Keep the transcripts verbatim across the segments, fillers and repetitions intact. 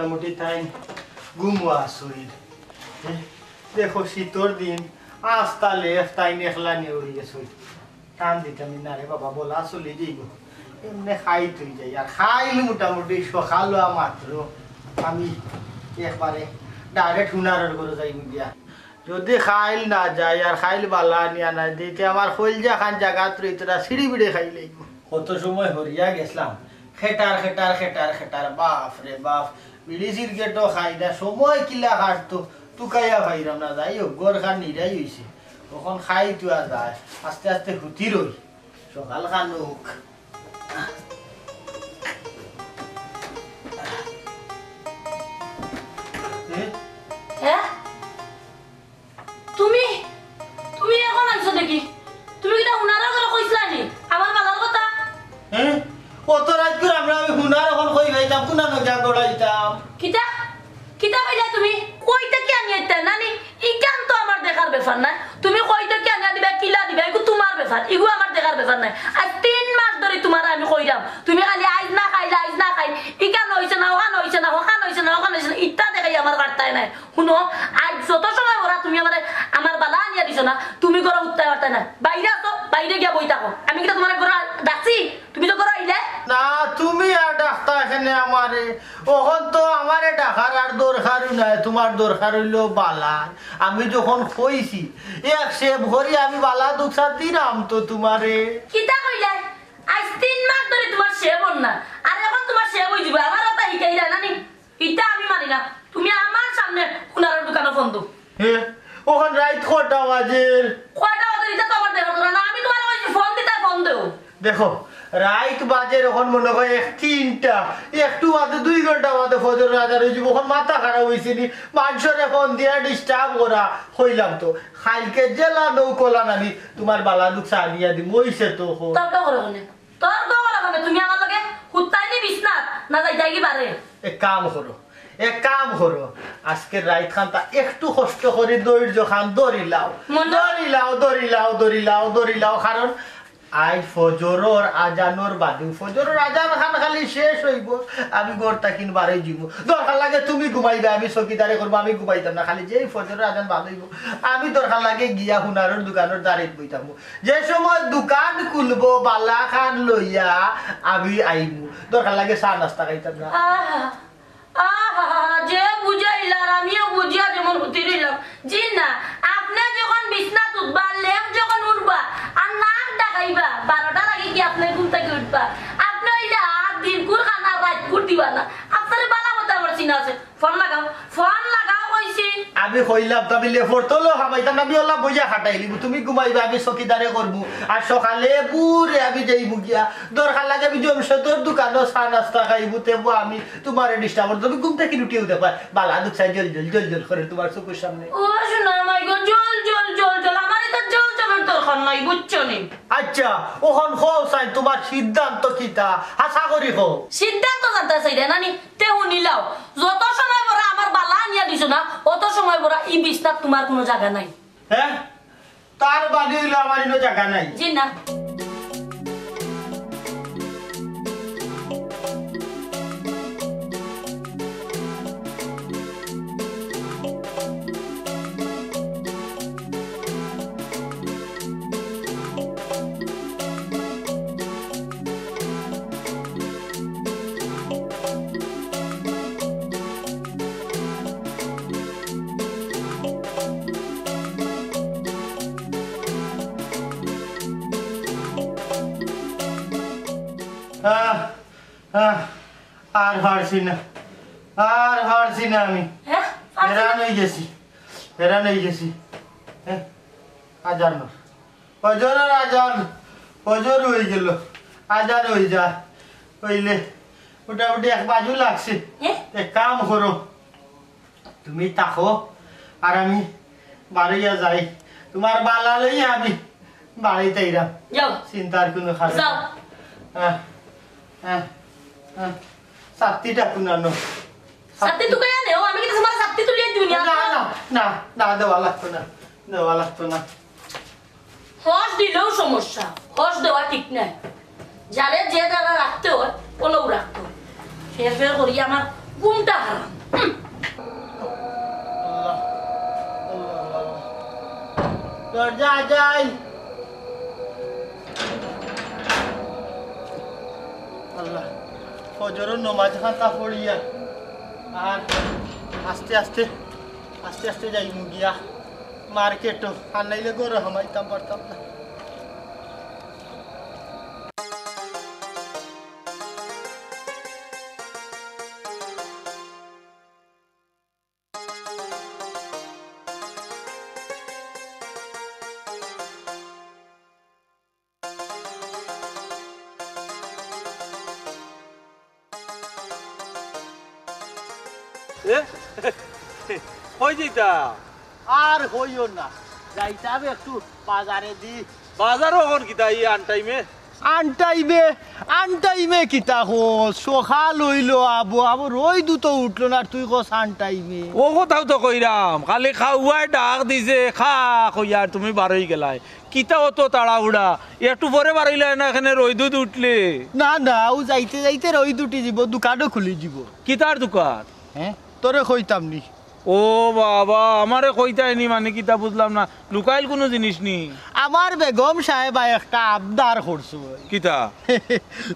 মোটামুটি তাইন ঘুমো আছইন। দেখো, শীতর দিন, আস্তা লেপ তাইন একলা নিয়া উড়ি গেছইন। কান দিতাম না রে বাবা, বলা চলি যাইব। এমনে খাইত অই যাই, আর খাইল মোটামুটি সকাল অওয়া মাত্র আমি একবারে direct হুনারর ঘরো যাইমু গিয়া। যদি খাইল না যায় আর খাইল বালা আনিয়া না দিতে, আমার কইলজা খান জাগাত রইতরা ছিড়ি বিড়ে খাইলাইব। কত সময় হরিয়া গেছলাম, খেটার খেটার খেটার খেটার, বাফ রে বাফ। বিড়ি সিগারেটও খাই না, সময় কিলা কাটতো তুকাইয়া পাইরাম না। যাই হোক, ঘর খান নিরাই অইছে, অখন খাইতু আর যায়, আস্তে আস্তে হুতি রই, সকাল খান অউক। এ? হ্যাঁ? তুমি, তুমি অখন আইছো দেখি? তুমি কিতা হুনারর ঘরো কইছলায় নি আমার বালার কথা? হ্যাঁ? অত রাইত করি আমরা আমি হুনার অখন কই পাইতাম, কুনানো গিয়া গড়াইতাম? কিতা? কিতা কইলায় তুমি? কই থাকি আনিয়া দিতায় নানি? ইখান তো আমার দেখার ব্যাপার নায়। তুমি কই থাকি আনিয়া দিবায়, কিলা দিবায়, ইগু তুমার ব্যাপার, ইগু আমার দেখার ব্যাপার নায়। আইজ তিন মাস ধরি তুমারে আমি কইরাম, তুমি খালি আইজ না খাইলে আইজ না খাইল, ইখান অইছে না, অখান অইছে না, হখান অইছে না, অখান অইছে না, ইতা দেখাইয়া আমার পারতায় নায়। হুনো, আইজ যত সময় বড়া তুমি আমারে, আমার বালা আনিয়া দিছো না, তুমি ঘরো হুততায় পারতায় না। বাইরে আছো, বাইরে গিয়া বই থাকো। আমি কিতা তুমারে ঘরো ডাকছি? তুমি তো ঘরো আইলে। না, তুমি আর ডাকতায় কেনে আমারে? অখন তো আমারে ডাকার আর দরকারউ নাই, তুমার দরকার অইলো বালা। আমি যখন কইছি, এক সেব করি আমি বালা দুখ সাথ দিরাম তো তুমারে। কিতা কইলায়? আইজ তিন মাস ধরি তুমার সেব অর না, আর অখন তুমার সেব অইযিবো। আমার কথা হিকাইলায় নানি? ইতা আমি মানি না। তুমি আমার সামনে হুনারর দোকানো ফোন দেও। হে, অখন রাইত কয়টা বাজের? কয়টা বাজের ইতা তো আমার দেখার দরকার না। আমি তুমারে কইছি ফোন দিতায়, ফোন দেও। দেখো, রাইত বাজের অখন মনো অয় এক তিনটা, একটু বাদে দুই ঘন্টা বাদে ফজরর আজান অইযিবো। অখন মাথা খারাপ অইছে নি? মানষরে ফোন দিয়া disturb করা, কইলাম তো। কাইলকে যেলা নউ কলা নানি, তুমার বালা দুখ চা দিয়া দিমু, অইছে তো অখন। তর্ক করো কেনে? তর্ক করো কেনে? তুমি আমার লগে হুততায় নি বিছনাত, না যাইতায় গি বারে? এক কাম করো, এক কাম করো, আইজকের রাইত খানতা একটু কষ্ট করি ধৈর্য খান ধরিলাও। মনো- ধরিলাও, ধরিলাও, ধরিলাও, ধরিলাও, কারণ আইজ ফজরর আজানর বাদে, ফজরর আজান খান খালি শেষ অইবো, আমি ঘর থাকি বারই যিমু। দরকার লাগে তুমি ঘুমাইবায়, আমি চকিদারি করমু, আমি ঘুমাইতাম না। খালি যেই ফজরর আজান বাদ অইবো, আমি দরকার লাগে গিয়া হুনারর দোকানর দারিত বইতাম। যে সময় দোকান খুলবো, বালা খান লইয়া আমি আইমু। দরকার লাগে চা নাস্তা খাইতাম না। আহা, আহা, যে বুঝাইলা আর আমিও বুঝিয়া যেমন হুতি রইলাম। জি না, আপনে যখন বিছনাত উঠবা, লেপ যখন উঠবা, আর নাক ডাকাইবা, বারোটার আগে কি আপনে ঘুম থাকি উঠবা? আপনে অইলা দিনকুর খানা রাইতকুর দিবা না। আপনারে বালা মতো আমার চিনা আছে। ফোন লাগাও, ফোন লাগাও কইছি। আমি কইলাম তো আমি লেপর তলো হামাইতাম না, আমি অলা বইয়া খাটাইলিমু। তুমি ঘুমাইবায়, আমি চকিদারি করমু। আর সকালে ভুরে আমি যাইমু গিয়া। দরকার লাগে আমি জমশেদর দোকানো চা নাস্তা খাইমু, তেবু আমি তুমারে disturb করতাম। তুমি ঘুম থাকি উঠিয়াউ দেখবায়, বালা দুখ চাই জল জল জল জল করে তুমার চকুর সামনে। ও সোনা মাই গো, জল জল জল জল, আমার ইতা জল জলর দরকার নাই, বুঝছো নি? আচ্ছা, অখন কও চাই তুমার সিদ্ধান্ত কিতা? হাছা করি কও। সিদ্ধান্ত জানতায় চাইরায় নানি? তে হুনিলাও, যত সময় বড়া আমার বালা আনিয়া দিছো না, অত সময় বড়া ই বিছনাত তুমার কুনু জাগা নাই। হ্যাঁ? তার বাদে অইলো আমার ইনো জাগা নাই। জি না। আহ, আহ, আর পারছি না, আর পারছি না আমি। হ্যাঁ? পারছি না? হেরান অই গেছি, হেরান অই গেছি। হ্যাঁ? আজান অর। ফজরর আজান, ফজর অই গেল, আজান অই যায়। অইলে মোটামুটি এক বাজু লাগছে। হ্যাঁ? এক কাম করো, তুমি থাকো, আর আমি বারইয়া যাই। তুমার বালা লইয়া আমি বাড়িত আইরাম। যাও। চিন্তার কুনু কারণ যাও। নাই। হ্যাঁ, হ্যাঁ, হ্যাঁ। ছাত্তিটা কুনানো? ছাত্তি তুকাইয়া নেও, আমি কিন্তু তুমার ছাত্তি তুলিয়া দিমু না। না, না, না, না, দেওয়া লাগতো না, দেওয়া লাগতো না। হজ দিলেও সমস্যা, হজ দেওয়া ঠিক নাই। যারে যে জাগা রাখতে অয়, অলাউ রাখতে অয়। ফের ফের করি আমার কোনটা হারাম? হুম। আল্লাহ, আল্লাহ, আল্লাহ। দরজা আজাইল। আল্লাহ, ফজরর নমাজ খাতা পড়িয়া আর আস্তে আস্তে, আস্তে আস্তে যাইমু গিয়া মার্কেটো, আর নাইলে ঘরো হামাইতাম পারতাম না। এ? কই যাইতা? আর কইও না, যাইতাম একটু বাজারেদি। বাজারো অখন কিতা ই আনটাইমে? আনটাইমে, আনটাইমে কিতা কস? সকাল অইলো আবো, আবো রইদউ তো উঠলো না, আর তুই কস আনটাইমে। অউ কথাউ তো কইরাম, খালি কাউয়ায় ডাক দিছে, খা কইয়া আর তুমি বারই গেলায়। কিতা অত তাড়াহুড়া? একটু পরে বারইলায় না, এখানে রইদউ উঠলে। না, না, অউ যাইতে যাইতে রইদ উঠি যিবো, দোকানও খুলি যিবো। কিতার দোকান? হ্যাঁ? তোরে কইতাম নি। ও বাবা, আমারে কইতায় নি মানে কিতা বুঝলাম না। লুকাইল কুনু জিনিস নি? আমার বেগম সাহেবা একটা আবদার করছইন। কিতা?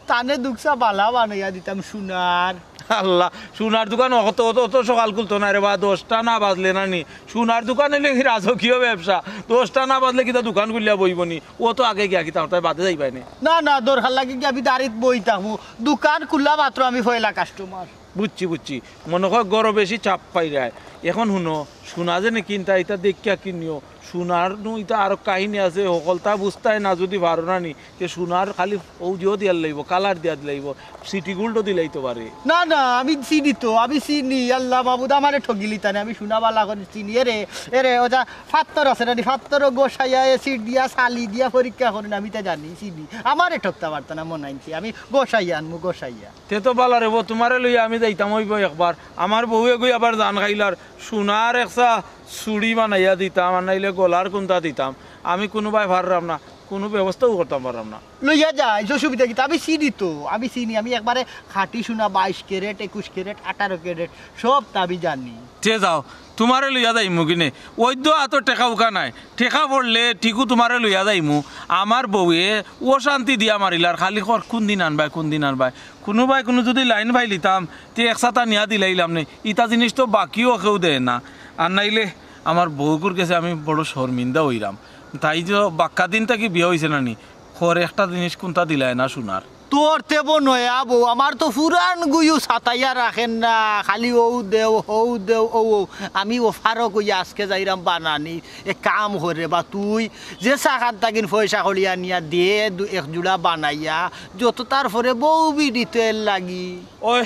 তানে দুকছা বালা বানাইয়া দিতাম সোনার। আল্লাহ, সোনার দোকান অত, অত, অত সকাল খুলতো নায় রে বা, দশটা না বাজলে না নি। সোনার দোকান অইলে কি রাজকীয় ব্যবসা? দশটা না বাজলে কিতা দোকান খুলিয়া বইবো নি? অউ তো আগে গিয়া কিতা করতায়, বাদে যাইবায় নে। না, না, দরকার লাগে গিয়া আমি দাড়িত বই থাকমু। দোকান খুলা মাত্র আমি পয়লা কাস্টমার। বুঝছি, বুঝছি। মনো কয় ঘরো বেশি চাপ পাইরায়। এখন হুনো, সোনা যেনে কিনতায়, ইতা দেখিয়া কিনিও। সোনার নু ইতা আরো কাহিনী আছে, হকলতা বুঝতায় না যুদি পারো না নি, তে সোনার খালি অউ দিও দিয়ার লাইবো, কালার দিয়া দিলাইবো, সিটি গোল্ডও দিলাইতো পারে। না, না, আমি চিনি তো, আমি চিনি, আল্লাহ মাবুদ, আমারে ঠগিলিতা নে, আমি সোনা বালা করি চিনি। এরে, এরে, অউ যে ফাত্তর আছে না নি, ফাত্তরও ঘষাইয়া, এসিড দিয়া, ছালি দিয়া পরীক্ষা করইন, আমি তা জানি, চিনি। আমারে ঠগতা পারতা না, মনাইনছে, আমি ঘষাইয়া আনমু, ঘষাইয়া। তে তো বালা রে বো, তুমারে লইয়া আমি যাইতাম অইবো একবার। আমার বউয়ে গই আবার জান খাইলার, সোনার একছা চুড়ি বানাইয়া দিতাম, আর নাইলে গলার কুন্তা দিতাম। আমি কুনুবায় পাররাম না, কুনু ব্যবস্থাও করতাম পাররাম না। লইয়া যাইস, অসুবিধা কিতা? আমি চিনি তো, আমি চিনি, আমি একবারে খাঁটি সোনা, বাইশ ক্যারেট, একুশ ক্যারেট, আঠারো ক্যারেট, সবতা আমি জানি। তে যাও, তুমারে লইয়া যাইমু কিনে। অউ তো আতো টেকা উকা নাই, টেকা পড়লে ঠিকউ তুমারে লইয়া যাইমু। আমার বউয়ে অশান্তি দিয়া মারিলার, খালি কর কুনদিন আনবায়, কুনদিন আনবায়। কুনুবায় কুনু যুদি লাইন পাইলিতাম, তে একছাতা নিয়া দিলাইলাম নে। ইতা জিনিস তো বাকিও কেউ দেয় না। আর নাইলে আমার বউগুর গেছে আমি বড় শরমিন্দা অইরাম। তাই যে বাক্কা দিন থাকি বিয়া অইছে না নি, খর একটা জিনিস কুন্তা দিলায় না সোনার। তোর তেবো নয়া বউ, আমার তো ফুরান গুয়ু সাতাইয়া রাখের না, খালি অউ দেও, হউ দেও, অউ, অউ। আমি অফারও কইয়া আজকে যাইরাম বানানি, এক কাম কর রে বা, তুই যে চা খান তাকিন পয়সা কড়ি আনিয়া দে, দু-, এক জুড়া বানাইয়া, যত তার পরে বউ বিড়ি তেল লাগি। ওই,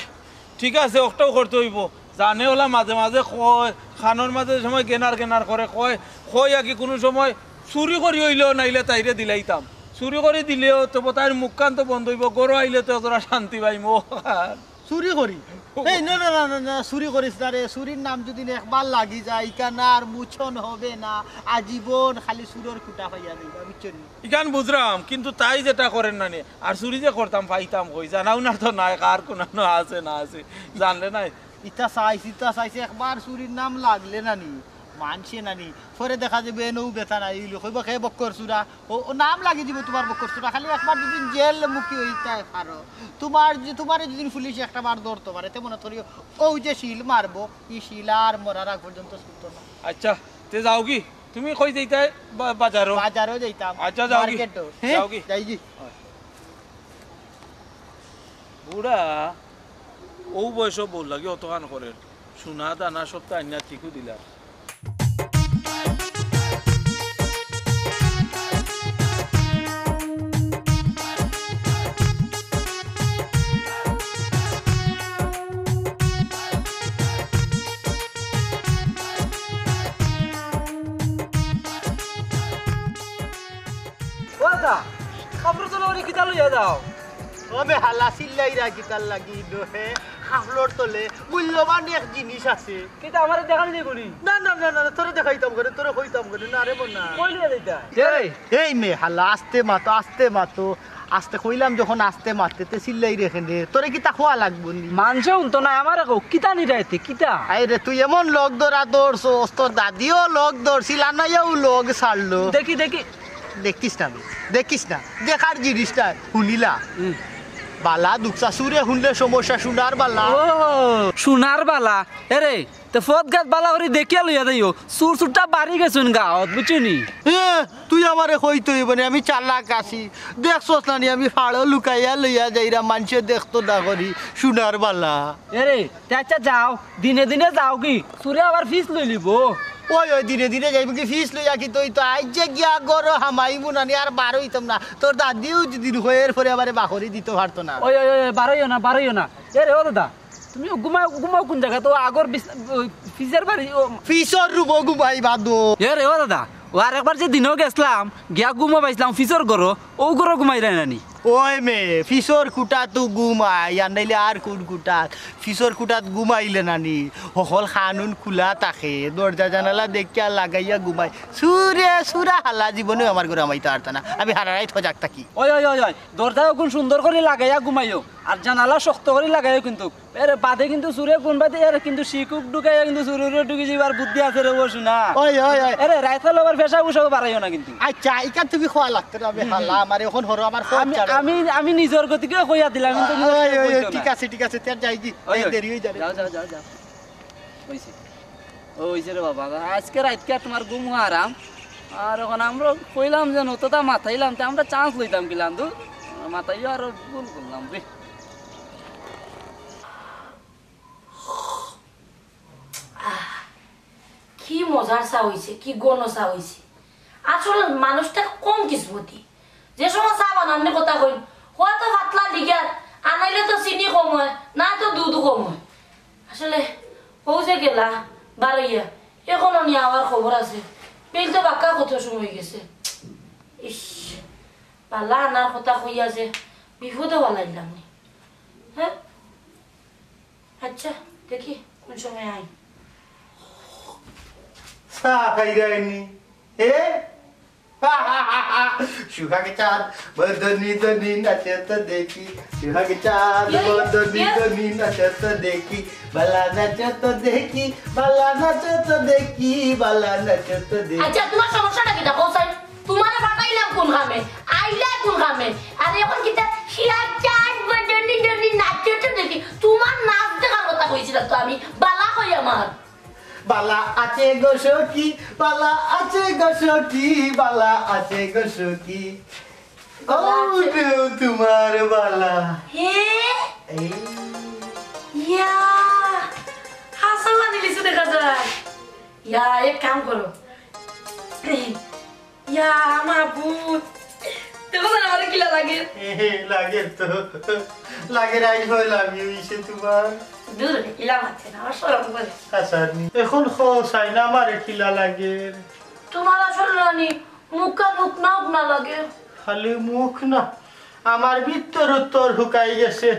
ঠিক আছে, অকটাউ করতে অইবো। জানে অলা মাঝে মাঝে কয়, কানর মাঝে যে সময় গেনার গেনার করে কয়, কয় আর কি কুনু সময় চুরি করি অইলেও নাইলে তাইরে দিলাইতাম। চুরি করি দিলেও তো তাইর মুখখান তো বন্ধ অইবো, ঘরো আইলে তো এতটা শান্তি পাইমু। চুরি করি? এই, না, না, না, না, না, চুরি করিস না রে। চুরির নাম যুদি একবার লাগি যায়, ইখান আর মুছন হবে না, আজীবন খালি চুরর খুটা পাইয়া যাইবা, বুঝছো নি? ইখান বুঝরাম, কিন্তু তাই যেটা করের না নি, আর চুরি যে করতাম পাইতাম কই, জানাও না তো নাই, কার কুনানো আছে না আছে, জানলে নাই। ইতা চাইছে, ইতা চাইছে, একবার চুরির নাম লাগলে না নি, মানষে না নি, পরে দেখা যাইবো এনও বেটা নাই, ইলু কইবো, "কে বক্কর চুরা?" ও, ও নাম লাগি দিবো তুমার বক্কর চুরা, খালি একবার যুদি জেল মুখী অইতায় পারো, তুমার যে, তুমারে যুদি পুলিশে একটা বার ধরতো পারে, তে মনো করিও, অউ যে শিল মারবো, ই শিল আর মরার আগ পর্যন্ত ছুটতো না। আচ্ছা, তে যাওগি? তুমি কই যাইতায়? বা-, বাজারো? বাজারো যাইতাম। আচ্ছা, যাওগি? মার্কেটো। হ্যাঁ? যাওগি? যাইগি। বুড়া, অউ বয়সো বউর লাগি অতখান করের। সোনা দানা সবতা আনিয়া ঠিকউ দিলার। ও দা, কাপড় তোলা ওরে কিতা লইয়া যাও? ও বে হালা, চিল্লাইরা কিতার লাগি? দোহে, কাপড়র তলে মূল্যবান এক জিনিস আছে। কিতা আমারে দেখানি যাইবো নি? না, না, না, না, তোরে দেখাইতাম কেনে, তোরে কইতাম কেনে, না রে মনা। কই লইয়া যাইতা? এই, এই মে হালা, আস্তে মাতো, আস্তে মাতো। আস্তে কইলাম যখন আস্তে মাততে তে চিল্লাইরে কেনে, তোরে কিতা কওয়া লাগবো নি? মানষে হুনতো না, আমারে কও, কিতা নিরাইতে, কিতা? আরে তুই এমন লগ ধরা ধরছস, তোর দাদিও লগ ধরছিল, আনাইয়াও লগ ছাড়লো। দেখি, দেখি। দেখিস না বে, দেখিস না, দেখার জিনিসটা হুনিলা। হুম। বালা দুকসা সুরে হুনলে সমস্যা, সোনার বালা। ও, সোনার বালা। এরে, তে ফথ ঘাট বালা করি দেখিয়া লইয়া যাইও। চুর চুরটা বাড়ি গেছইন গাঁওত, বুঝছো নি? এ, তুই আমারে কইতে অইবো নি, আমি চালাক আছি। দেখছস না নি, আমি ফাড়ো লুকাইয়া লইয়া যাইরাম, মানষে দেখতো না করি, সোনার বালা। এরে, তে আচ্ছা যাও, দিনে দিনে যাওগি, চুরে আবার ফিস লইলিবো। ওই, ওই, দিনে দিনে যাইমুগি ফিস লইয়া, কিতা অইতো? আইজ যে গিয়া ঘরো হামাইমু না নি, আর বার অইতাম না। তোর দাদিও যদি কয়, এরপরে আমারে বাকরি দিতো পারতো না। ওই, ওই, ওই, বারইও না, বারইও না। এরে, ও দাদা, তুমি ঘুমাও, ঘুমাও কোন জাগাত? ও আগর বিছ-, ওই ফিসর বাড়ি, ও ফিসর রুমো ঘুমাই বাদো। এরে, ও দাদা, ও আরেকবার যে দিনো গেছলাম, গিয়া ঘুমো পাইছলাম ফিসর ঘরো, ও ঘরো ঘুমাইরায় না নি? ওই মে, ফিসর কুটাত তো ঘুমাই, আর নাইলে আর কোন কুটাত? ফিসর কুটাত ঘুমাইলে না নি, হকল খানুন খুলা থাকে, দরজা জানালা দেখিয়া লাগাইয়া ঘুমাই। চুরে, চুরা হালা জীবনেও আমার ঘরো হামাইতা পারতা না। আমি হারা রাইত হজাগ থাকি। ওই, ওই, ওই, ওই, দরজা অগুন সুন্দর করি লাগাইয়া ঘুমাইও, আর জানালা শক্ত করি লাগাইও কিন্তু। এরে বাদে কিন্তু চুরে কোন বাদে, এরে কিন্তু শিকুক ঢুকাইয়া কিন্তু চুরুরে ঢুকি যাইবার বুদ্ধি আছে রে, ও সোনা। ওই, ওই, ওই। এরে রাইত হলে আবার পেশাব উশাব বাড়াইও না কিন্তু। আচ্ছা, ইখান তুমি কওয়া লাগতো না, আমি হুম, হুম। হালা, আমার এখন হরো আমার ফোন আমি, ছাড়ো। আমি, আমি নিজর গতিকে কইয়া দিলাম, কিন্তু ওই, ওই, ওই, কইতো না। ঠিক আছে, ঠিক আছে, তে যাইগি, ওই, এই ওই। দেরি অই যাবে। যাও, যাও, যাও, যাও। অইছে। ও, অইছে রে বাবা, আজকে রাইতকা তুমার ঘুম হারাম। আর অখন আমরা কইলাম যে নততা মাতাইলাম, তে আমরা chance লইতাম কিলান দু? মাতাইয়া আর ভুল করলাম রে। আহ, কি মজার চা অইছে, কি ঘন চা অইছে। আসলে মানুষটা কম কিসমতি। যে সময় চা বানানর কথা কইন, অয় তো পাতলা লিগার, আনাইলে তো চিনি কম অয়, না তো দুধ কম অয়। আসলে, হউ যে গেলা, বারইয়া, অখনো নি আওয়ার খবর আছে। বিল তো বাক্কা কত সময় গেছে। ইস, বালা আনার কথা কইয়া যে বিপদো ফালাইলাম নি। হ্যাঁ? আচ্ছা, দেখি কোন সময় আই। চা খাইরায়নি? এ? সুহাগ চাঁদ বদনি দনি নাচে তো দেখি, সুহাগ চাঁদ ইয়ে, বদনি ইয়ে। দনি নাচে তো দেখি, বালা নাচে তো দেখি, বালা নাচে তো দেখি, বালা নাচে তো দেখি। আচ্ছা, তুমার সমস্যাটা কিতা? কও চাই, তুমারে পাঠাইলাম কোন কামে? আইলা কোন কামে? আর অখন কিতা সুহাগ চাঁদ বদনি দনি নাচে তো দেখি? তুমার নাচ দেখার কথা কইছিলাম তো আমি, বালা কই আমার। বালা আছে গো সখী, বালা আছে গো সখী, বালা আছে গো সখী। বালা আছে। ও দেও তুমার বালা। হে? এই। ইয়া, হাসাও আনি লিছু দেখা যায়। ইয়া, এক কাম করো। ইয়া, আমার ভূত। দেখো না, আমারে কিলা লাগে। লাগে তো। লাগে, রাইট হয়, লাভ ইউ ইসে তোমার। দূর, ইলা মারছে না, আমার শরম করে। আচ্ছা, এখন খো, চাই না আমারে কিলা লাগে। তোমার আসল রানী, মুখখান উকনা উকনা লাগে। খালি মুখ না, আমার ভিতর উত্তর হুকাই গেছে,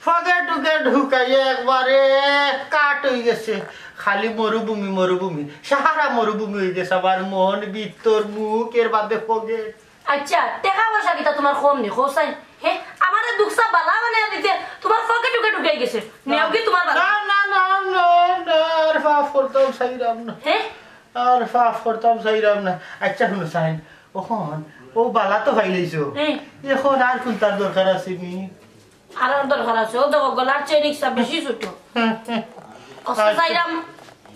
ফগে টুকে ঢুকাইয়া একবারে কাঠ হই গেছে, খালি মরুভূমি, মরুভূমি, সাহারা মরুভূমি হই গেছে আমার মন, ভিতর, মুখ, এর বাদে ফগে। আচ্ছা, টেকা পয়সা কিতা তোমার কম নি, হোসাইন? হে, আমারে দুকসা বালা বানাইয়া দিতে তোমার ফগে টুকে ঢুকাই গেছে। নেও কি তোমার বালা? না, না, না, না, না, আর ফাফ করতাম চাইরাম না। হে? আর ফাফ করতাম চাইরাম না। আচ্ছা, হুনো সাইন, অখন অউ বালা তো পাইলাইছো। হুম। অখন আর কুনটার দরকার আছে নি? আর আর দরকার আছে, অউ দেখো গলার চেইন ইকটা বেশি ছোট। হুম, হুম। অখন আচ্ছা। চাইরাম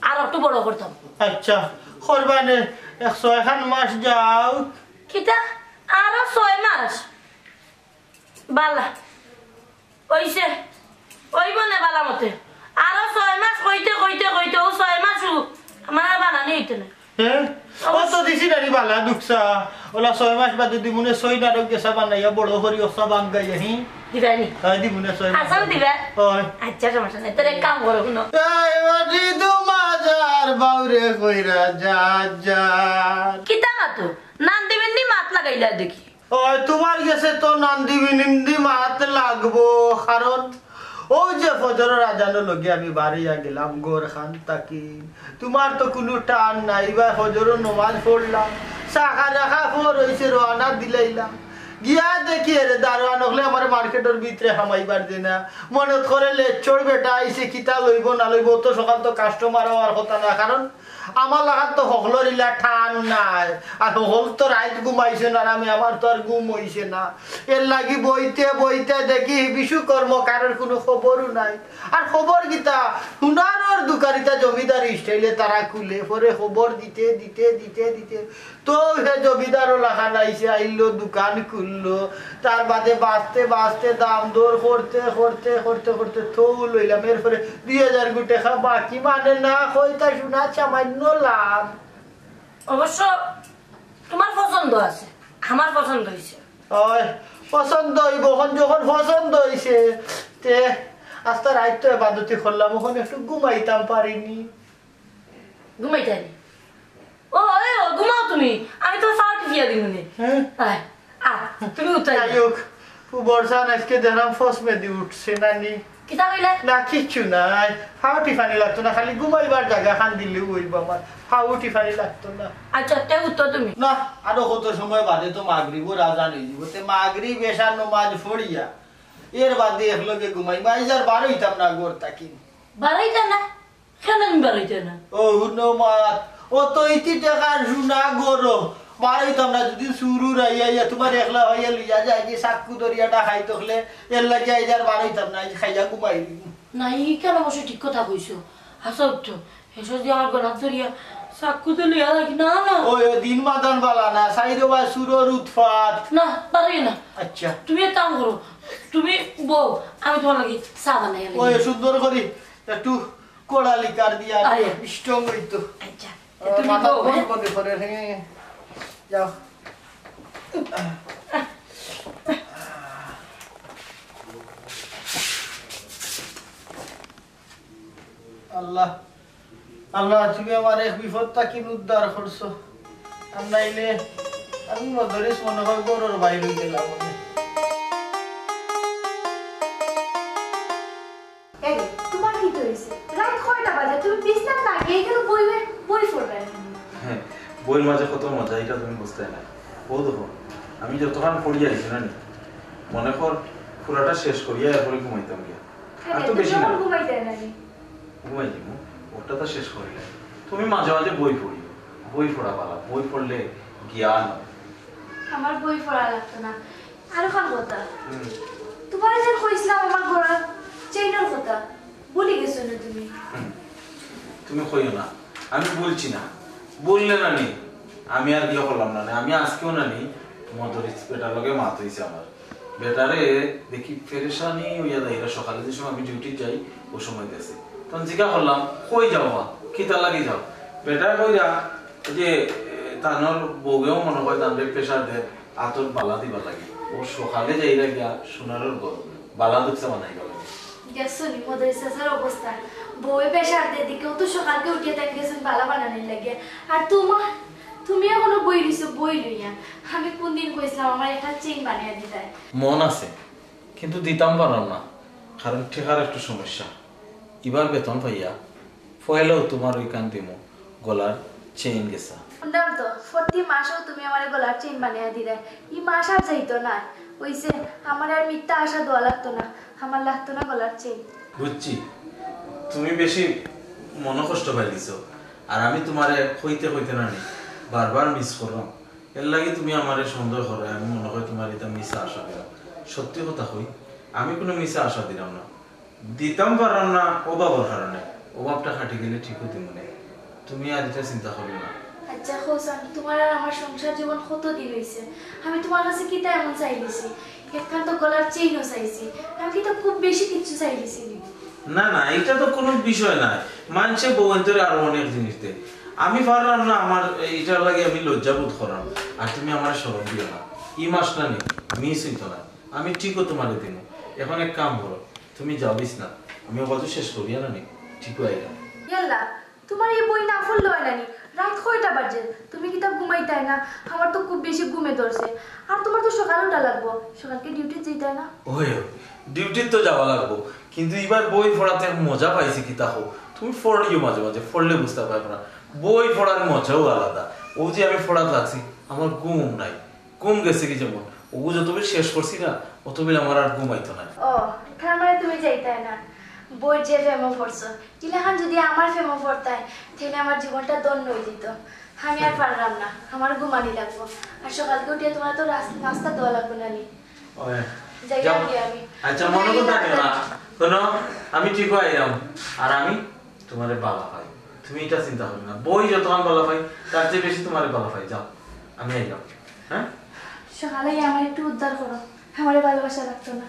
আর একটু বড় করতাম। আচ্ছা, করবা নে, এক ছয়খান মাস যাও। কিতা? আরো ছয় মাস? বালা। অইছে, অইবো নে বালা মতে। আরো ছয় মাস কইতে, কইতে, কইতে, অউ ছয় মাসও আমার আর বানানি অইতো না। হ্যাঁ? ও তো দিছি নানি বালা দুকসা। অলা ছয় মাস বাদে দিমুনে ছয় নারক গেছা বানাইয়া বড় করি অসা বাঙ্গাইয়া হি। দিবানি? হ্যাঁ, দিমুনে ছয় মাস আসাও বাদে। দিবা? হয়। আচ্ছা, সমস্যা নাই। তোর এক কাম করো, হুনো। এই বাড়ি দু মাজার বাউরে কইরা যা, যা। কিতা মাতো? নান্দি বিন্দি মাত লাগাইলা দেখি। ওই, তুমার গেছে তো নান্দি বিন্দি মাত লাগবো, কারণ অউ যে ফজরর আজানর লগে আমি বারইয়া গেলাম ঘরখান থাকি, তুমার তো কুনু টান নাই, বা ফজরর নমাজ পড়লাম, চাকা রাখা পর অইছে রওয়ানা দিলাইলাম, গিয়া দেখি, এরে দারোয়ান অকলে আমারে মার্কেটর ভিতরে হামাইবার দেয় না। মনে করে লেচ্ছর বেটা আইছে, কিতা লইবো না লইবো, অত সকাল তো কাস্টমার আওয়ার কথা না, কারণ আমার লাখান তো হকলর ইলা ঠান নাই, আর হকল তো রাইত ঘুমাইছে না, আর আমি, আমার তো আর ঘুম অইছে না। এর লাগি বইতে বইতে দেখি বিশ্বকর্মা কারোর কুনু খবরও নাই। আর খবর কিতা, হুনানোর দোকানিতা জমিদারি স্টাইলে তারা খুলে, পরে খবর দিতে দিতে দিতে দিতে তো হে জমিদারও লাখান আইছে, আইলো, দোকান খুললো। তার বাদে বাঁচতে বাঁচতে দাম দর করতে করতে করতে করতে তো লইলাম। এরপরে দুই হাজার গু টেকা বাকি, মানে না কইতা সোনা সামান্য লাভ। অবশ্য তোমার পছন্দ আছে, আমার পছন্দ অইছে। ওই, পছন্দ অইবো, অখন যখন পছন্দ অইছে, তে আস্তা রাইত তো এবাদতি করলাম, অখন একটু ঘুমাইতাম পারিনি। ঘুমাইতায় নি? ও, এ, ও, ঘুমাও তুমি, আমি তো পাও টিপিয়া দিমু নে। হ্যাঁ? আয়, আ, তুমি উঠাই যাই দাও। হোক, ও বর্ষা আজকে দেখলাম ফস মেদি উঠছে নানি। কিতা কইলে? না, কিচ্ছু নাই, পাও টিপানি লাগতো না, খালি ঘুমাইবার জাগা খান দিলেও অইবো আমার, পাও টিপানি লাগতো না। আচ্ছা, তে উঠো তুমি। না, আরো কত সময় বাদে তো মাগরিবর আজান অইযিবো, তে মাগরিব এশার নমাজ পড়িয়া এর বাদে একলগে ঘুমাইমু, আইজ আর বার অইতাম না ঘর থাকি। বার অইতা না? কেনে আমি বার অইতাম না? ও হুনো মাত, অত ইতি টেকার সোনা ঘরো বার অইতাম না, যদি চুরুর আইয়া আইয়া তুমার একলা পাইয়া লইয়া যায়, যে চাক্কু ধরিয়া ডাকাইত অকলে, এর লাগি আইজ আর বার অইতাম না, আইজ খাইয়া ঘুমাই দিমু। না, ই কেনে অবশ্য ঠিক কথা কইছো। হাছা তো, হেষে যদি আমার গলাত ধরিয়া চাক্কু তো লইয়া থাকি, না, না। ওই, ওই দিন মাদান বালা না, সাইডো বা চুরর উৎপাত। না, পারি না। আচ্ছা। তুমি এক কাম করো, তুমি বও, আমি তুমার লাগি চা বানাইয়া লই। ওই সুন্দর করি একটু কড়া লিকার দিয়া আরে। স্ট্রং অইতো। আচ্ছা, আহ, তুমি মাথা বও, গরম হ্যাঁ? করে করে, হ্যাঁ। যাও। আল্লাহ, আল্লাহ, তুমি আমার এক বিপদ থাকি উদ্ধার করছো, আর নাইলে আমি মদরিছ মনে হয় ঘরর বাইর অই গেলাম। এই, তোমার কিতা অইছে? রাইত কয়টা বাজে? তুমি বিছনাত না গিয়া এখানে বই, বই পড়রায় নি? হ্যাঁ, বইর মাঝে কত মজা, ইটা তুমি বুঝতায় না। ও দেখো, আমি যতখান পড়িয়া আইছি না নি, মনে কর পুরাটা শেষ করিয়া এরপরে ঘুমাইতাম গিয়া। আর তো তুমি বেশি না। ঘুমাইতায় না নি? ঘুমাই দিমু, ওটা তো শেষ করিলাই। তুমি মাঝে মাঝে বই পড়িও, বই পড়া বালা, বই পড়লে জ্ঞান অয়। আমার বই পড়া লাগতো না। আর অখান কথা, হুম। তুমারে যে কইছলাম আমার গলার চেইনর কথা, ভুলি গেছো নি তুমি? হুম। তুমি কইও না, আমি ভুলছি না। ভুললে না নি, আমি আর ইয়ে করলাম না নি, আমি আজকেও না নি, মদরিছ বেটার লগে মাত অইছে আমার। বেটারে দেখি পেরেশানি অইয়া যায়, এরা সকালে যে সময় আমি ডিউটি যাই, ও সময় গেছে। তখন জিজ্ঞা করলাম, "কই যাও মা? কিতার লাগি যাও?" বেটা কইরা যে, এ, তানর বউয়েও মনে হয় তানরে প্রেশার দের, আতর বালা দিবার লাগি। ও সকালে যাইরা গিয়া সোনারর ঘর, বালা দুকসা বানাইবার লাগি। গেছো নি মদরিছ চাচার অবস্থা? বউয়ে প্রেশার দের দেখি, ও তো সকালকে উঠিয়া তাই গেছইন বালা বানানির লাগিয়া। আর তুমার তুমি এখনো বই রইছো, বই লইয়া। আমি কোন দিন কইছিলাম আমার একটা চেইন বানাইয়া দিতায়? মন আছে, কিন্তু দিতাম পারলাম না, কারণ টেকার একটু সমস্যা। ইবার বেতন পাইয়া পয়লাউ তুমার ওইখান দিমু, গলার চেইন গেছা। শুনলাম তো, প্রতি মাসেও তুমি আমারে গলার চেইন বানাইয়া দিরায়। ই মাস আর যাইতো না। অইছে, আমার আর মিথ্যা আশা দেওয়া লাগতো না। আমার লাগতো না গলার চেইন। বুঝছি, তুমি বেশি মনকষ্ট পাইলিছো। আর আমি তুমারে কইতে কইতে না নি, বারবার মিস করলাম। এর লাগি তুমি আমারে সন্দেহ করো, আমি মনে হয় তুমার ইটা মিছা আশা দিলাম। সত্যি কথা কই, আমি কুনু মিছা আশা দিলাম না। দিতাম পারলাম না অভাবর কারণে, অভাবটা কাটি গেলে ঠিকও দিমু নে। তুমি আর ইটা চিন্তা করিও না। আচ্ছা, কও চাইন, তুমার আর আমার সংসার জীবন কত দিন অইছে? আমি তুমার কাছে কিতা এমন চাইলিছি? একখান তো গলার চেইনও চাইছি, আমি কিতা খুব বেশি কিচ্ছু চাইলিছি নি? না, না, ইটা তো কুনু বিষয় নায়। মানষে বউয়াইন্তরে আরো অনেক জিনিস দেয়। আমি পারলাম না, আমার ইটার লাগি আমি লজ্জা বোধ করলাম। আর তুমি আমারে শরম দিও না। ই মাস না নি, মিস অইতো না। আমি ঠিকও তুমারে দিমু। এখন এক কাম করো, তুমি যাও বিছনাত, আমি অবাধে শেষ করিয়া না নি, ঠিকও আইলাম। ইয়াল্লা, তুমার ই বই না পড়লে অয় না নি? রাইত কয়টা বাজে? তুমি কিতা ঘুমাইতায় না? আমার তো খুব বেশি ঘুমে ধরছে। আর তুমার তো সকালে উঠা লাগবো, সকালকে ডিউটিত যাইতায় না? ওই, ওই, ডিউটিত তো যাওয়া লাগবো, কিন্তু ইবার বই পড়াতে মজা পাইছি কিতা কও। তুমি পড়িও মাঝে মাঝে, পড়লে বুঝতা পারবা না। বই পড়ার মজাও আলাদা। অউ যে আমি পড়াত লাগছি, আমার ঘুম নাই। ঘুম গেছে কি যেমন, ও যতবিল শেষ করছি না, অতবিল আমার আর ঘুমাইতো না। ও, তার মানে তুমি যাইতায় না? বউর যে প্রেমো পড়ছো, ইলাখান যদি আমার প্রেমো পড়তায়, তাইলে আমার জীবনটা ধন্য অইযিত। আমি আর পারলাম না, আমার ঘুমানি লাগবো। আর সকালকে উঠিয়া তুমার তো রাস-, নাস্তা দেওয়া লাগবো না নি? ওই, যাই যাও। আগে আমি। আচ্ছা, মনো কথা নিও না। শোনো, আমি ঠিক অইয়া আইরাম। আর আমি তুমারে বালা পাই, তুমি ইটা চিন্তা করিও না। বউয়ে যতখান বালা পাই, তার চেয়ে বেশি তুমারে বালা পাই। যাও, আমি আইলাম। হ্যাঁ? সকালে আমার একটু উদ্ধার করো, আমারে ভালোবাসা লাগতো না।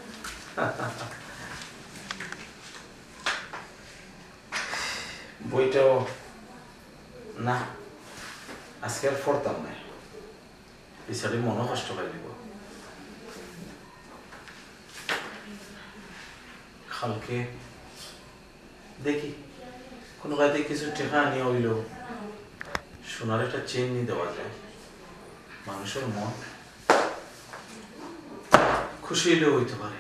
বইটাও না, আজকে আর পড়তাম না। বিচারে মনো কষ্ট পাই দিব। কালকে দেখি, কুনু কায়দায় কিছু টেকা আনিয়া অইলেও সোনার একটা চেইন নি দেওয়া যায়, মানুষর মন খুশি অইলেও অইতে পারে।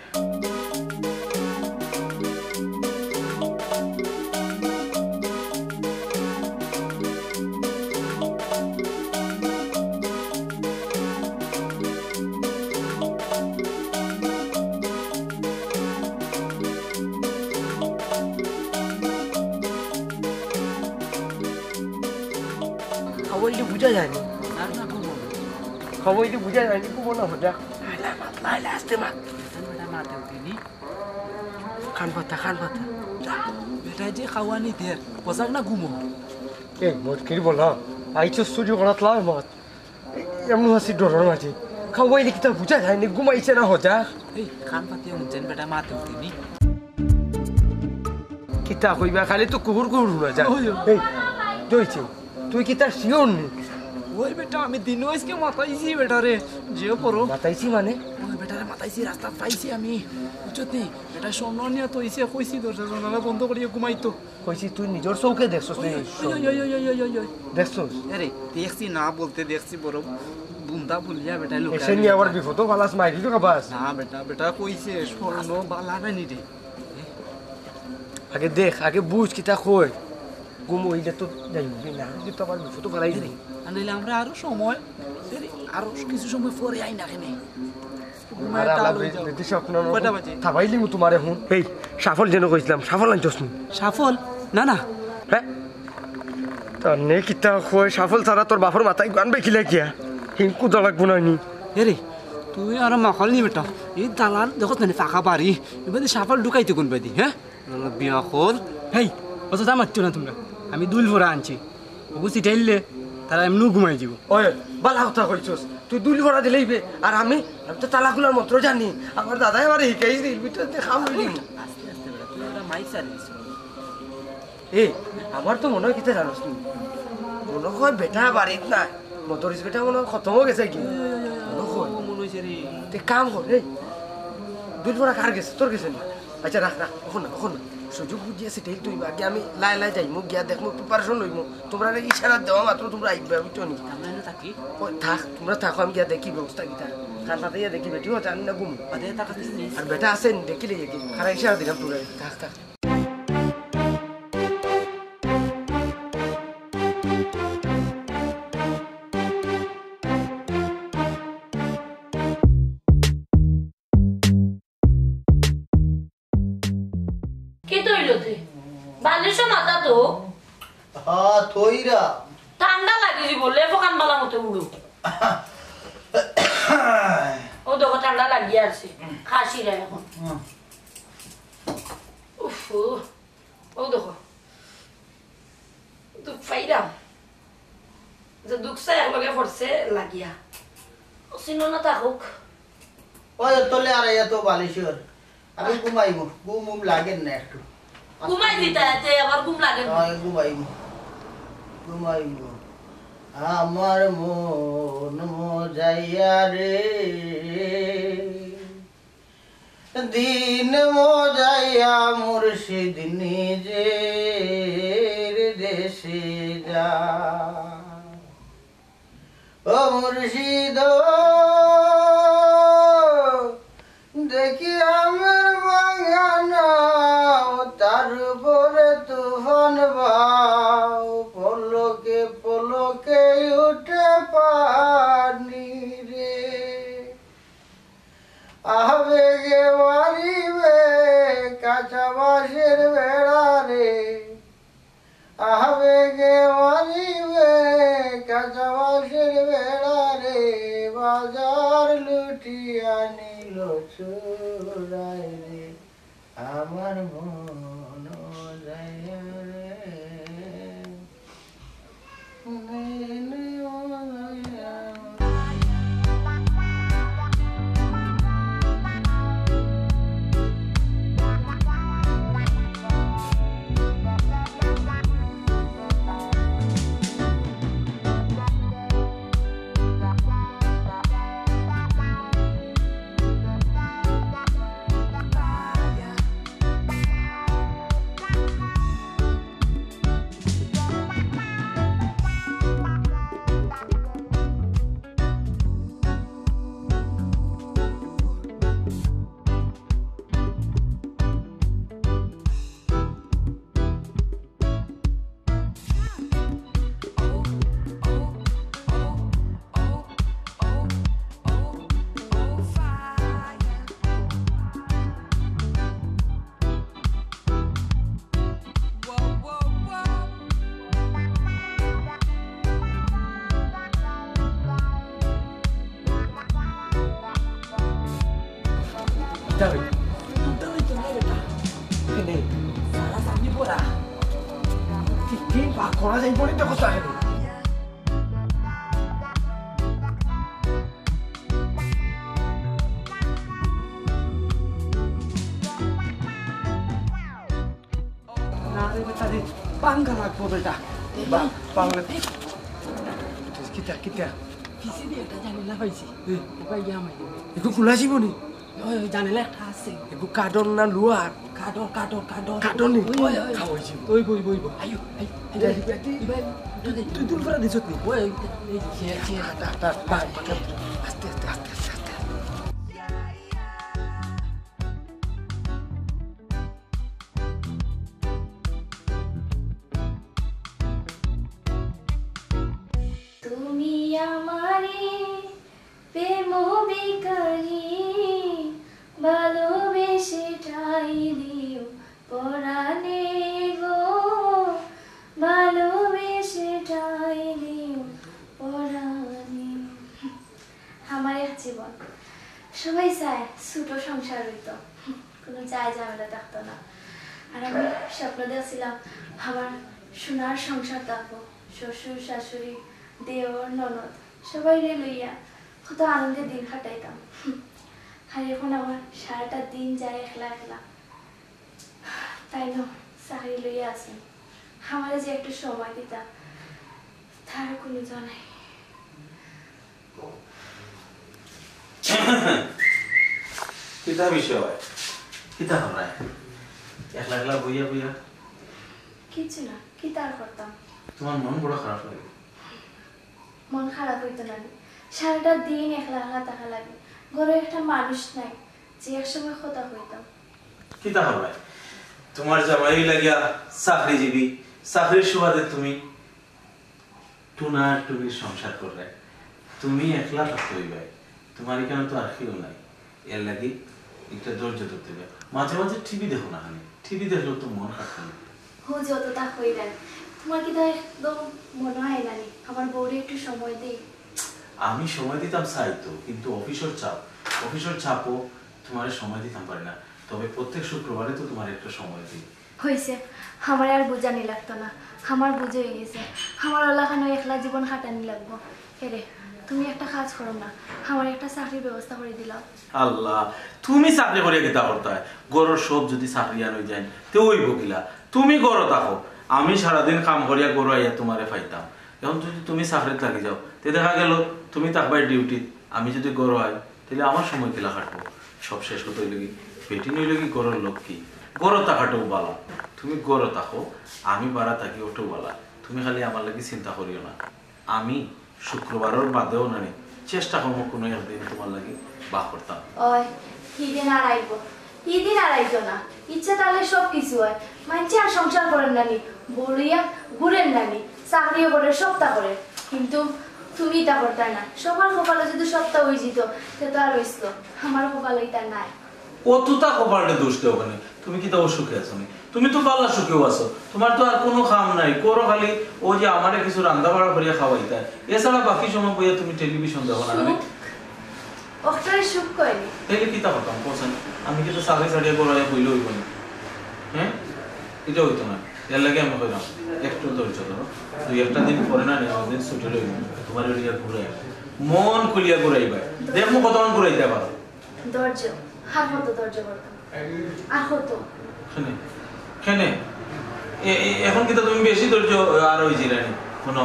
খাওয়াইলে বুঝা যায়নি। আর না ঘুমো। খাওয়াইলে বুঝা যায়নি, ঘুমো না হজা। আইলা মাত, আইলা আস্তে মাত। বেটা মাতে উঠেনি। কান পাতা, কান পাতা। যা, বেটায় যে খাওয়ানি দের, বজাক না ঘুমো। এই, মটকির বলা, আইছো চুরি করাত লাই মাত। এমন আছি ডরর মাঝে। খাওয়াইলে কিতা বুঝা যায়নি, ঘুমাইছে না হজা। এই, কান পাতিয়া হুনছেন, বেটা মাতে উঠেনি। কিতা কইবা, খালি তো কুহুর কুহুর হুনা যায়। ওই, ওই। এই, কি অইছে? তুই কিতা sure নি? ওই বেটা, আমি দিনও আজকে মাতাইছি বেটারে, যে পড়ো। মাতাইছি মানে? ওই বেটারে মাতাইছি, রাস্তাত পাইছি আমি। বুঝছত নি? বেটা স্বর্ণ নিয়া তো ইসে কইছি, দরজা জানালা বন্ধ করিয়া ঘুমাইতো। কইছি, তুই নিজর চউখে দেখছস নি? ওই, ওই, ওই। দেখছস? আরে, দেখছি না বলতে দেখছি, বড় বুন্দা বলিয়া বেটা লুকায় এসে নিয়ে আবার বেটা। বিপদও ফালাস, মাইরি তো খাবাস। না বেটা, বেটা কইছে, স্বর্ণ বালা নানি রে। আগে দেখ, আগে বুঝ কিতা কয়। ঘুম অইলে তো যাইমু, না অইলে তো আবার বিপদও ফালাই দিবি। আর নাইলে আমরা আরো সময়, আরো কিছু সময় পরে আই না কেনে? আর আল্লাহ বেটি স্বপ্ন কয়টা বাজে? থাবাইলিমু তুমারে হুন। এই, শাফল যেন কইছিলাম, শাফল আনছস নি? শাফল? না, না। হ্যাঁ? তার নে কিতা কয়, শাফল ছাড়া তোর বাপর মাথায় গান বেকিলে কিয়া? হিংকু দা লাগবো না নি? এরে, তুই আর মাখাল নি বেটা। এই দালান দেখছ না নি, ফাঁকা বাড়ি। এবার শাফল ঢুকাইতে কোন বাদি, হ্যাঁ? বিয়া কর। হেই, অত দাম মারছো না তোমরা। আমি দুল ভরা আনছি। ওগু সিটাইলে তারা এমনু ঘুমাই দিব। ওই, বালা কথা কইছস। তুই দুল ভরা দিলেই বে। আর আমি, আমি তো তালা খোলার মন্ত্র জানি। আমার দাদায় আমারে হিকাই দিল, ভিতরে তে খাম হইলি। আস্তে আস্তে বেটা, তুই ওটা মাইক চালিয়ে দিস। এ, আমার তো মনে হয় কিতা জানোস নি? মনে হয় বেটা বাড়িত নাই। মদরিস বেটা মনে হয় খতম হয়ে গেছে কি? মনে হয়। ও, মনে হইছে রে। তে কাম কর, এই। দুল ভরা কার গেছে? তোর গেছে নি? আচ্ছা, রাখ, রাখ। অখন না, অখন না। সুযোগ বুঝিয়া সিটাইল তুই আগে আমি লাই লাই যাইমু, গিয়া দেখমু, preparation লইমু। তোমরা ইশারা দেওয়া মাত্র তোমরা আইবা, বুঝছো নি? আমরা এনে থাকি। ওই থাক, তোমরা থাকো, আমি গিয়া দেখি ব্যবস্থা কিতা। কার সাথে গিয়া দেখি বেটিও জানি না ঘুম। আদে, তার কাছে নিস। আর বেটা আছে নি, দেখিলে কি? খারা ইশারা দিলাম তোমরা। থাক, থাক। কিতা অইলো তে? বালিশো মাথা তো। হ্যাঁ, থইরা। ঠান্ডা লাগি যিবো, লেপ খান বালা মতো উড়ো। ও দেখো, ঠান্ডা লাগিয়া আছে। খাসি না এখন। হুম। উফ, ও দেখো। দুখ পাইরাম। যে দুখ চাই একলগে পড়ছে লাগিয়া। ও চিনো না থাকুক। ওই তলে আর ইয়া তো বালিশর। আমি ঘুমাইমু। ঘুম ঘুম লাগের না একটু। ঘুমাই দিতা, এতে আবার ঘুম লাগে না। ওই ঘুমাইমু। ঘুমাইমু। আমার মন মজাইয়া রে। দিন মজাইয়া মুর্শিদ নিজের দেশে যায়। ও মুর্শিদ, দেখি আমার বাঙানাও, তার উপরে তুফান বাও, পলকে পলকে উঠে পানি রে। কাঁচা বাঁশের বেড়া রে, বাজার লুটিয়া নিল চুরাই রে, আমার মন যাইয়া রে। না রে বেটা রে, ভাঙ্গা লাগবো বেটা। বা-, ভাঙ্গা। কিতা, কিতা? পিছে দিয়া একটা জানালা পাইছি। এ। ওখান দিয়া হামাই দিবো। একটু খোলা যাইবো নি? ওই, ওই জানালা একটা আছে। একটু কাঠর না লোহার? কাঠর, কাঠর, কাঠর। কাঠর নি? ওই, ওই, ওই। খাওয়াইছি। ওই, বই, বই, বই। আইও, আইও, আইও। তুই, তুই, তুই দূর করে দিছত নি? ওই, ওই, এই যে, চেয়ার, চেয়ার। আস্তে, আস্তে, আস্তে, আস্তে। তুমি আমারে প্রেম বিকানি ভালোবেসে ঠাই দিও পরাণে গো, ভালোবেসে ঠাই দিও পরাণে। আমার এক জীবন, সবাই চায় ছোট সংসার হইতো, কোনো যায় ঝামেলা থাকতো না। আর আমি স্বপ্ন দেখছিলাম আমার সোনার সংসার থাকবো, শ্বশুর, শাশুড়ি, দেওর, ননদ, সবাইরে লইয়া কত আনন্দে দিন কাটাইতাম। আর এখন আমার সারাটা দিন যায় একলা একলা। তাইন চাকরি লইয়া আছইন, আমারে যে একটু সময় দিতা, তার কোনো জো নাই। কিতা বিষয়? কিতা হরায়? একলা একলা বইয়া বইয়া? কিচ্ছু না, কিতা আর করতাম? তোমার মন বড় খারাপ লাগে। মন খারাপ হইতো না নি। সারাটা দিন একলা একলা থাকা লাগে। ঘরো একটা মানুষ নাই, যে একসময় কথা কইতাম। কিতা হরায়? তোমার জামাই লাগিয়া চাকরিজীবী, চাকরির সুবাদে তুমি টুনা টুনির সংসার কররায়। তুমি একলা থাকতে হইবায়। তোমার এখানে তো আর কেউ নাই। এর লাগি একটা ধৈর্য ধরতে হইবে। মাঝে মাঝে টিভি দেখো না খানি। টিভি দেখলেও তো মন খারাপ না। হো, যতটা কইরায়। তোমার কিতা একদম মনো হয় না নি? আমার বউরে একটু সময় দেই। আমি সময় দিতাম চাই তো, কিন্তু অফিসের চাপ, অফিসের চাপও তোমারে সময় দিতাম পারি না। তবে প্রত্যেক শুক্রবারে তো তোমারে একটা সময় দিই। হইছে, আমার আর বুঝানি লাগতো না, আমার বুঝ হয়ে গেছে। আমার ওলাখানো একলা জীবন কাটানি লাগবো। এরে, তুমি একটা কাজ করো না, আমার একটা চাকরির ব্যবস্থা করে দিলাও। আল্লাহ, তুমি চাকরি করিয়া কিতা করতায়? ঘরর সব যদি চাকরিয়ান হই যাইন, তে হইব কিলা? তুমি ঘরো থাকো, আমি সারাদিন কাম করিয়া ঘরো আইয়া তোমারে পাইতাম। এখন যদি তুমি চাকরিত লাগি যাও, তে দেখা গেল তুমি থাকবায় ডিউটিত, আমি যদি ঘরো আই, তাইলে আমার সময় কিলা কাটবো? সব শেষ কথা হইল কি, বেটি নইল কি ঘরর লক্ষ্মী, ঘরো থাকাটাও বালা। তুমি ঘরো থাকো, আমি বারা থাকি, ওটাও বালা। তুমি খালি আমার লাগি চিন্তা করিও না। আমি শুক্রবারর বাদেও নানি চেষ্টা করবো কোনো একদিন তোমার লাগি বার করতাম। ওই, হিদিন আর আইব, হিদিন আর আইতো না। ইচ্ছা থাকলে সব কিছু হয়। মানষে আর সংসার করের নানি, বউ লইয়া ঘুরের নানি, চাকরিও করের, সবতা করের, কিন্তু তুমি ইতা করতায় না। সবার কপালো যদি সবতা হই যেত, তে তো আর হইছিল, আমার কপালো ইতা নাই। অতটা কপালটা দোষ দেও কেনে? তুমি কিতা অসুখে আছো নি? তুমি তো ভালা সুখেউ আছো, তুমার তো আর কুনু কাম নাই, করো খালি অউ যে আমারে কিছু রান্দা বাড়া করিয়া খাওয়াইতায়, এছাড়া বাকি সময় বইয়া তুমি টেলিভিশন দেখো না। আমি সুখ? অটারে সুখ কয় নি। তাইলে কিতা করতাম কওছাইন? আমি কিতা সারি সারিয়া গড়াইয়া বইলে অইবো নি? হ্যাঁ, ইটা অইতো না। এরলাগি আমি কইরাম, একটু ধৈর্য ধরো, দুই একটা দিন পরে না, অনেক দিন ছুটি লইবো, তুমারে লইয়া ঘুরাইয়া, মন খুলিয়া ঘুরাইবায়, দেখমু কতক্ষণ ঘুরাইতায় পারো। ধৈর্য, আর কত ধৈর্য করতাম? আর কত? কেনে? কেনে? এ-, এ-, এখন কিতা তুমি বেশি ধৈর্য আর অইযিলায় নি? হুনো,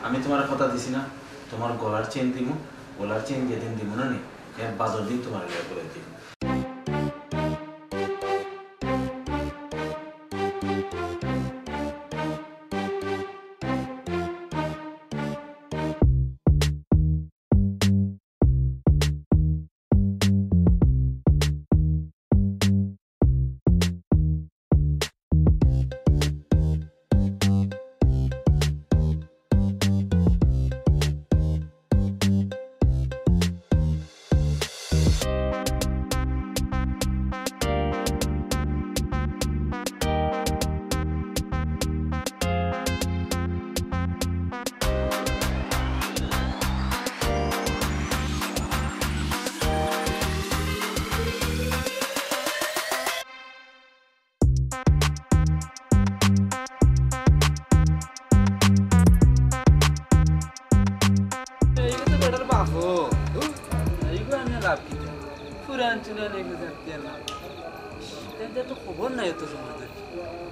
আমি তুমারে কথা দিছি না, তুমার গলার চেইন দিমু, গলার চেইন যেদিন দিমু না নি, এর বাদর দিন তুমারে লইয়া ঘুরাই দিমু। এইগু তো বেটার বাফ। ধুর, এইগু আনিয়া লাভ কিতা? পুরান চুরান এইগু জানতে না। তাইন তো খবর নাই অত সমাজর।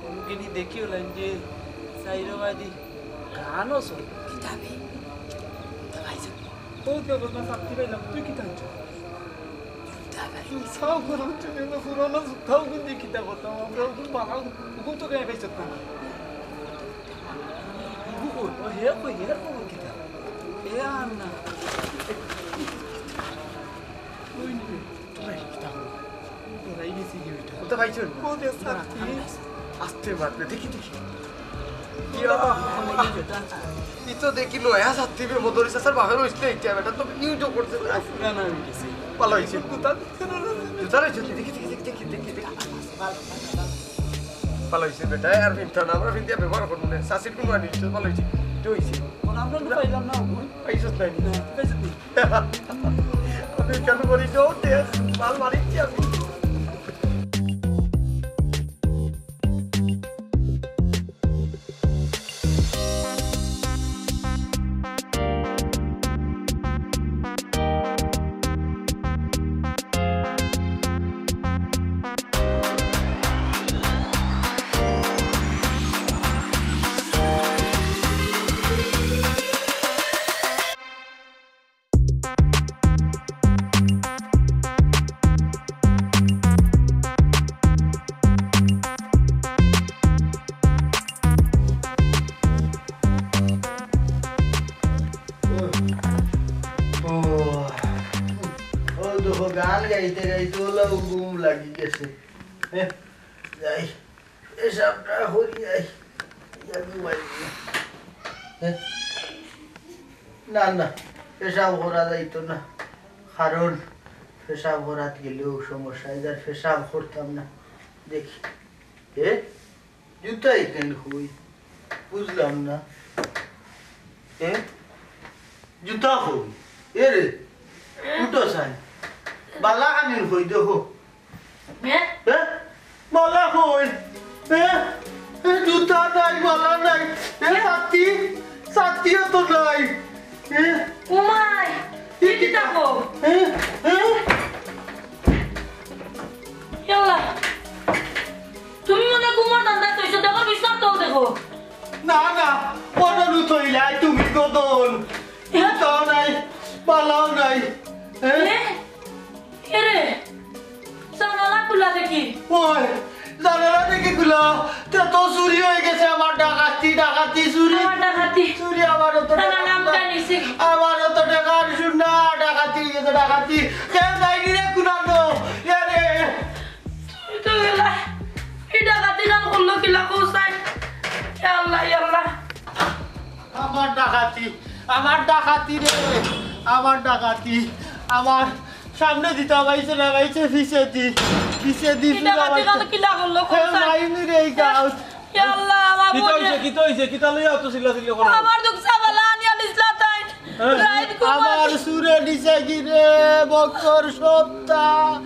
অমুকেনি দেখি অলাইন যে সাইরবাদী গানও চলে। কিতাবে? তা ভাই, ও তো বদনা শাস্তি পাইলাম, তুই কিতা আনছস? জুতা ভাই। জুতাও করো, তুমি না পুরানো জুতাও কিন্তু কিতা করতাম, আমরা ওগুলো বানাও, ওগুলো তো গায়ে পাইছত না। ওগুলো কই? ও হে কই? হে খবর কিতা? এ আর না। ওই নি। তোরা কিতা করো? তোরা এই বেশি কি বেটা? ওটা পাইছো না? ও দে শাস্তি। আস্তে মারবে, দেখি, দেখি। ইয়া। ই তো দেখি নয়া ছাত্রী বে, মদরিসা স্যার বাপের হইছিল এইটা, বেটা তো ইউ তো করছে না। না, না, আমি গেছি। ভালা অইছে। জুতা দিচ্ছে না, না, না। জুতা রইছে, দেখি, দেখি। ভালা অইছে বেটা, আর ফিনতা না, আমরা ফিনতে ব্যবহার করবো না। শাসির কোনো আনি দিচ্ছে, ভালা অইছে। এটা অইছে। কোন আমরা তো পাইলাম না, ওই। পাইছস নাই? না, পাইছস নি? আমি কেন করি, জোর দে, মাল মারিছি আমি। ও, ও দেখো, গান গাইতে গাইতে ওলা ঘুম লাগি গেছে। হ্যাঁ, যাই, পেশাবটা করি আই। ইয়া ঘুমাই গেল। হ্যাঁ? না, না, পেশাব করা যাইতো না, কারণ পেশাব করাত গেলেও সমস্যা, এজার পেশাব করতাম না। দেখি, এ জুতা এখানে কই? বুঝলাম না। এ জুতা কই? এ রে, উঠো সাই, বালা আনিন কই দেখো। এ? এ? বালা কই? এ? এ, জুতা নাই, বালা নাই। এ, ছাতি? ছাতিও তো নাই। এ? উমাই, এ, কি কিতা কও? এ? এ? ইয়াল্লা, তুমি মনে ঘুমর ধান্দা কইছো, দেখো বিছনার তল দেখো। না, না, বড় লুত হইলাই তুমি গদন। এ? জুতাও নাই, বালাও নাই। এ? এ? এরে, জানালা খুলা দেখি। ওই, জানালা দেখি খুলা। তে তো চুরি হয়ে গেছে আমার, ডাকাতি, ডাকাতি, চুরি। আমার ডাকাতি। চুরি আমার অত টাকা। আমার তো টাকার সুন্না, ডাকাতি হয়ে গেছে, ডাকাতি। কে যায়নি রে কুনানো? এরে। তুমি তো গেলা। এই ডাকাতি কাম করলো কিলা কও চাই। ইয়া আল্লাহ, ইয়া আল্লাহ। আমার ডাকাতি, আমার ডাকাতি রে, আমার ডাকাতি, আমার সামনে দিতা পাইছে না, পাইছে পিছে দি। পিছে দি কিলা চুরা কাটি বাচ্চা। কালো কিলা করলো, হে, কোন সাইড? মাইনি রে, এই গাছ। ইয়া আল্লাহ, আমার কিতা বোন। অইছে, কিতা অইছে, কিতা লইয়া অত চিল্লাচিল্লি করো? আমার দুঃখ সাবালা আনিয়া নিছলা তাই। হ্যাঁ? রাইত ঘুমাই আমার চুরে নিছে কি রে, বক্কর সপ্তা।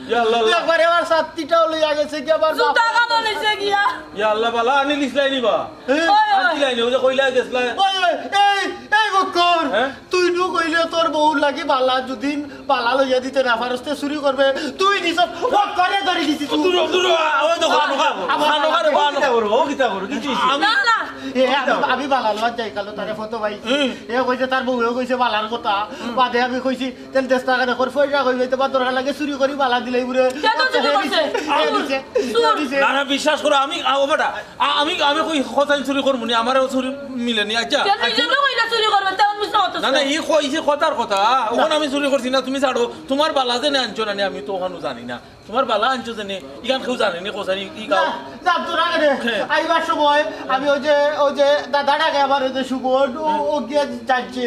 ইয়া আল্লাহ, আল্লাহ। একবারে আমার ছাত্তিটাও লইয়া গেছে কি, আমার জুতা বাপ। কানো নিছে গিয়া। ইয়া আল্লাহ, বালা আনি নিছলাই নি বা? হ্যাঁ? ওই, ওই। আনছিলাই নি, ওই যে কইলা গেছলা। ওই, ওই, এই, এই বক্কর, হ্যাঁ? তুই নু কইলে তোর বউর লাগি বালা দুদিন বালা লইয়া দিতে না পারস, তে চুরি করবে। তুই নিছস, ও করে ধরি দিছিস। দূর, দূর, ওই তো খানো খা, আবার খানো খা রে, ও খানো। কিতা করবো, ও কিতা করবো, কিচ্ছু হইছে না। আমি না, না। এ, আমি, আমি বালা লওয়ার যাই কালো তারে ফটো পাইছি। হুম। এ কইছে তার বউয়েও কইছে বালার কথা। হুম। বাদে আমি কইছি, "তেন দেশ টাকা দেখর, পয়সা কইবে, তোমার দরকার লাগে চুরি করি বালা দিলে বুড়ে।" কে তো চুরি করছে? এ দিছে, এ দিছে। না, না, বিশ্বাস করো, আমি, আ, ও বেটা, আ-, আমি, আমি কই খোঁজাই চুরি করবো নি, আমারও চুরি মিলে নি। আচ্ছা, কেন এই জন্য কইলা চুরি করবে? তেমন বুঝতে পারতো না, না, না। ই কইছে কথার কথা। ওখানে আমি চুরি করছি না, তুমি ছাড়ো। তোমার বালা যে নে আনছো না নে, আমি তো ওখানে জানি না। তোমার বালা আনছো যে নে, ইখান কেউ জানে নি, কোথায় ই গাও? না, জানতো না রে। হ্যাঁ। আইবার সময় আমি ওই যে, ওই যে দাদা ডাকে আমার ওই যে সুমন, ও, ও গিয়া যাচ্ছে।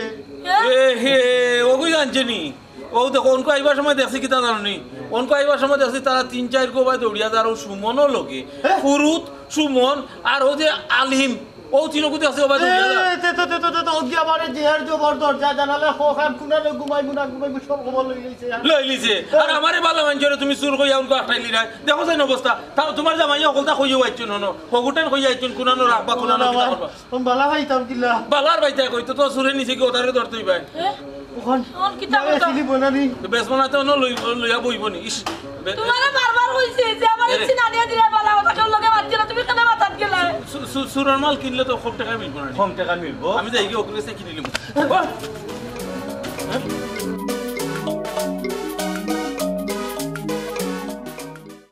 এ হে, ওগুই জানছে নি? ও দেখো, অনকু আইবার সময় দেখছি কিতা জানো নি? অনকু আইবার সময় দেখছি তারা তিন চাইর গো ভাই দৌড়িয়া যার, ও সুমনও লগে। হ্যাঁ? ফুরুত, সুমন, আর ও যে আলিম, ও তিনগু দেখছি ও ভাই দৌড়িয়া যার। এ, তে, তে, তে, তে, তে, তে, ওগি আমারে জেহার জবর দরজা জানালা, খো খান কুনানো ঘুমাই, মুনা ঘুমাই, সব খবর লই লইছে, হ্যাঁ? লই লইছে। আর আমারে বালা মানষরে তুমি চুর কইয়া অনকু আটাই লিরায়। দেখো চাইন অবস্থা। তা, তোমার জামাই হকলতা কইয়া আইছুন হনো। হগুটান কইয়া আইছুন, কুনানো রাখবা, কুনানো কিতা আমার করবা। আমি বালা পাইতাম কিলা? বালার বাইতায় কইতো তো চুরে নিছে কি ওটারে ধরতে হইবায়। এ? ওখান ওখান কিতা যাবে করতাম? চিনি বোনানি। তো বেশ মনে হয় তো অন্য লই-, লইয়া বইব নি। ইস, বে-, তোমারে বারবার কইছি যে আমার এরে। ইচ্ছে না নিয়ে দিলে বালা কথা কেউ লগে মাতছে না, তুমি কেন মাথাত গেলা? সু-, সু-, চুরর মাল কিনলে তো কম টাকায় মিলবো না নি? কম টাকায় মিলবো। আমি যাই গিয়া ওগুলো সে কিনে নিব।